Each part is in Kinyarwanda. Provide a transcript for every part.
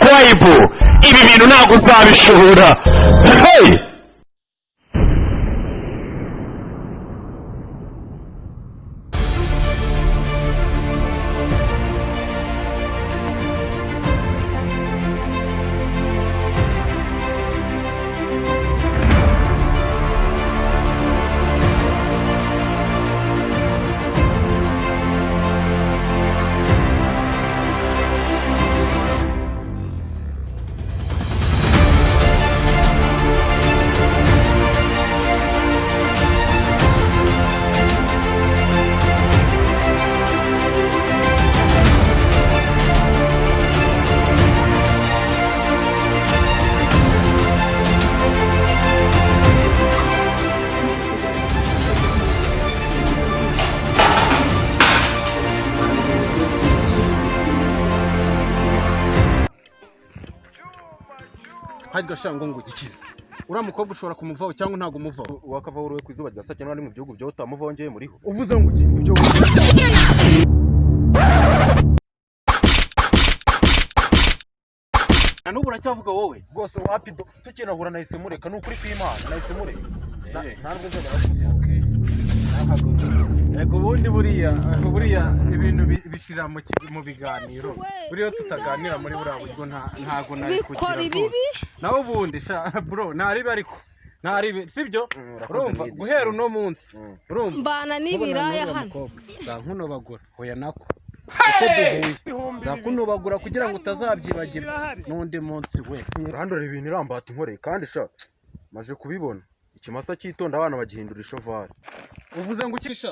Subscribe. Ibi bintu ntabwo uzabishobora. Hey! Harya sha, ngo gikize uriya mukobwa, ushobora kumuvaho cyangwa ntabwo umuvaho? Wakavaho uruwe ku izuba rya saa cyenda, mu gihugu bya utamuvaho, njyewe muriho. Uvuze ngo iki? Ibyo. Na n'ubu uracyavuga wowe? Rwose wapido, tukinahura nahise mureka, ni ukuri kw'Imana nahise mureka. Eh. Ntabwo nzongera kumusura. Yego, ubundi buriya ibintu bishira mu biganiro. Buriya tutaganira muri buriya buryo, ntago nari kugira Bikora ibibi. rwose. Nawe ubundi sha bro, ntaribi ariko ntaribi sibyo. Urakoze. Urumva, Mwigisha. guhera uno munsi, urumva, Mbana nkubona n'ibiraya n'uriya hano. mukobwa, nzakunobagura. Hoya, nako uko duhuye nzakunobagura kugira ngo utazabyibagirwa n'undi munsi we. Uruhande rureba ibintu irambata inkoreye, kandi sha maje kubibona, ikimasa cyitonda abana bagihindura ishovari. Uvuze ngo ukisha?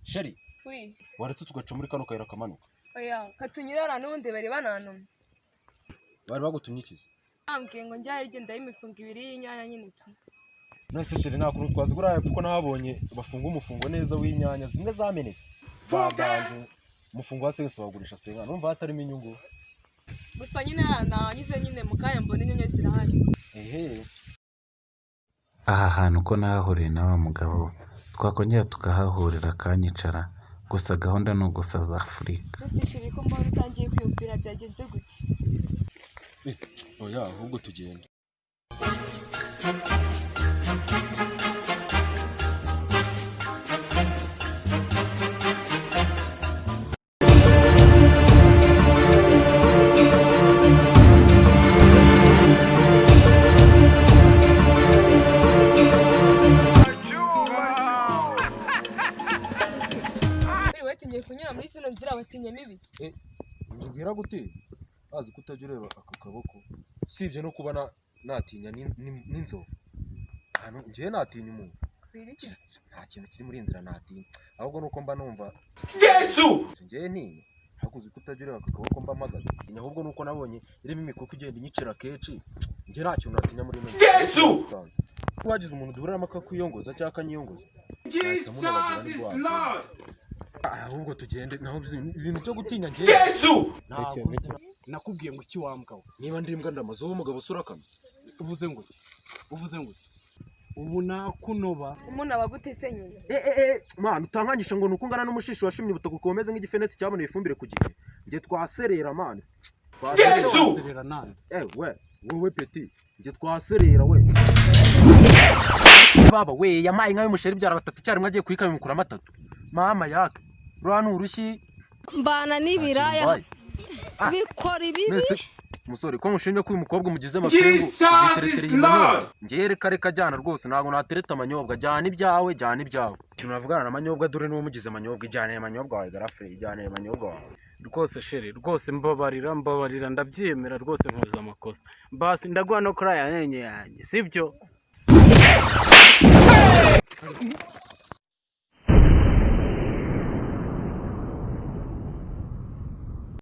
Chérie. Oui. Waretse tugaca muri kano kayira kamanuka? Oya, katunyurana n'ubundi bari banantumye. Bari bagutumye ikizi? Bambwiye ngo njye rigenda y'imifungo ibiri y'inyanya nyine tu. None se chérie, nta kuntu twazigura hepfo, ko nahabonye bafunga umufungo neza w'inyanya zimwe zamenetse baganje? Umufungo wa segese bawugurisha senga, numva hatarimo inyungu. Gusa nyine nanyuze nyine mu kanya mbona inyanya zirahari. Ehe. Aha hantu ko nahahuriye na wa mugabo, twakongera tukahahurira akanyicara. Gusa gahunda ni ugusaza Afurika. Ese chérie, ko mbona utangiye kwiyumvira, byagenze gute? Oya, ahubwo tugenda. Buri watinye kunyura muri zino nzira, batinyemo ibiki? Mbwira gute, bazi ko utajya ureba aka kaboko? Usibye no kuba natinya n'inzovu, ahantu njyewe natinya umuntu? Nta kintu kiri muri iyi nzira natinya, ahubwo nuko mba numva njyewe ntinya. Ariko uzi ko utajya ureba aka kaboko mba mpagaze? Ahubwo nuko nabonye irimo imikuku igenda inyicira kenshi. Njye nta kintu natinya muri ino nzira. Wagize umuntu duhuriramo akakwiyongoza cyangwa akanyiyongoza, nahita munabagura n'urwara. Ahubwo tugende, naho ibintu byo gutinya njyewe ntabwo nzi. Nakubwiye ngo iki wa mbwa we? Niba ndi imbwa ndamaze, wowe umugabo usura akamyo. Uvuze ngo iki? Uvuze ngo iki? Ubu nakunoba. Umuntu aba agute se nyine? Eh eh eh, man, utankanyisha ngo nuko ungana n'umushishi washimye ubutaka ukaba umeze nk'igifenesi cyaboneye ifumbire ku gihe. Njye twaserera, man. Waserera nande? Eh we, wowe petit, njye twaserera we. Baba we, yamaye inka y'umusheri byara batatu icyarimwe, agiye kuyikama imukuramo atatu. Mama yaka. Ruriya ni urushyi. Mbana n'ibiraya. Mbaye. Bikora ibibi. Mwese musore, ko mushinja ko uyu mukobwa umugize amapengu, ubiteretereye amanyobwa? Njye reka reka, jyana rwose, ntabwo natereta amanyobwa. Jyana ibyawe, jyana ibyawe. Ikintu navugana na manyobwa, dore niwe umugize amanyobwa. Ijyanire amanyobwa wawe, garafure, ijyanire amanyobwa wawe. Rwose chérie, rwose mbabarira, mbabarira, ndabyemera rwose, nkoze amakosa. Basi ndaguha no kuri aya nyenye yanjye, sibyo?